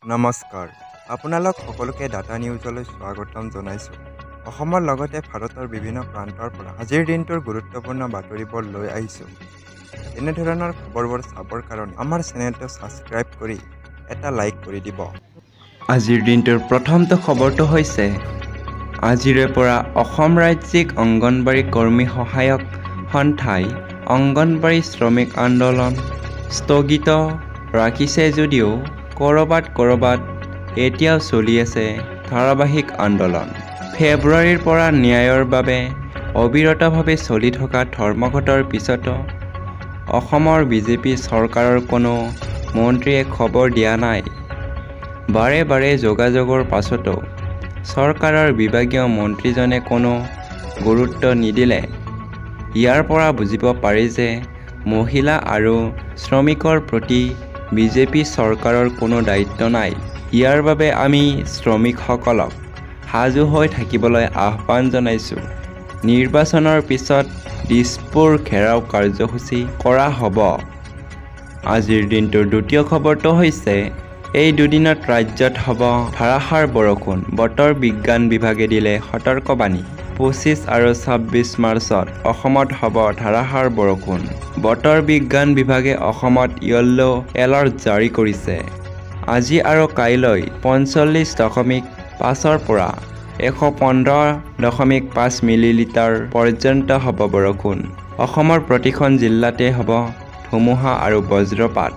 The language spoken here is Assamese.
নমস্কাৰ, আপোনালোক সকলোকে ডাটা নিউজলৈ স্বাগতম জনাইছোঁ। অসমৰ লগতে ভাৰতৰ বিভিন্ন প্ৰান্তৰ পৰা আজিৰ দিনটোৰ গুৰুত্বপূৰ্ণ বাতৰিবোৰ লৈ আহিছোঁ। এনেধৰণৰ খবৰবোৰ চাবৰ কাৰণে আমাৰ চেনেলটো ছাবস্ক্ৰাইব কৰি এটা লাইক কৰি দিব। আজিৰ দিনটোৰ প্ৰথমটো খবৰটো হৈছে আজিৰে পৰা অসম ৰাজ্যিক অংগনবাড়ী কৰ্মী সহায়ক সন্থাই অংগনবাড়ী শ্ৰমিক আন্দোলন স্থগিত ৰাখিছে যদিও ক'ৰবাত ক'ৰবাত এতিয়াও চলি আছে ধাৰাবাহিক আন্দোলন। ফেব্ৰুৱাৰীৰ পৰা ন্যায়ৰ বাবে অবিৰতভাৱে চলি থকা ধৰ্মঘটৰ পিছতো অসমৰ বিজেপি চৰকাৰৰ কোনো মন্ত্ৰীয়ে খবৰ দিয়া নাই। বাৰে বাৰে যোগাযোগৰ পাছতো চৰকাৰৰ বিভাগীয় মন্ত্ৰীজনে কোনো গুৰুত্ব নিদিলে। ইয়াৰ পৰা বুজিব পাৰি যে মহিলা আৰু শ্ৰমিকৰ প্ৰতি বিজেপি চৰকাৰৰ কোনো দায়িত্ব নাই। ইয়াৰ বাবে আমি শ্ৰমিকসকলক সাজু হৈ থাকিবলৈ আহ্বান জনাইছোঁ। নিৰ্বাচনৰ পিছত দিছপুৰ ঘেৰাও কাৰ্যসূচী কৰা হ'ব। আজিৰ দিনটোৰ দ্বিতীয় খবৰটো হৈছে এই দুদিনত ৰাজ্যত হ'ব ধাৰাসাৰ বৰষুণ, বতৰ বিজ্ঞান বিভাগে দিলে সতৰ্কবাণী। 25 আৰু 26 মাৰ্চত অসমত হ'ব ধাৰাসাৰ বৰষুণ। বতৰ বিজ্ঞান বিভাগে অসমত য়েল্ল' এলাৰ্ট জাৰি কৰিছে। আজি আৰু কাইলৈ 45.5ৰ পৰা 115.5 মিলিলিটাৰ পৰ্যন্ত হ'ব বৰষুণ। অসমৰ প্ৰতিখন জিলাতে হ'ব ধুমুহা আৰু বজ্ৰপাত।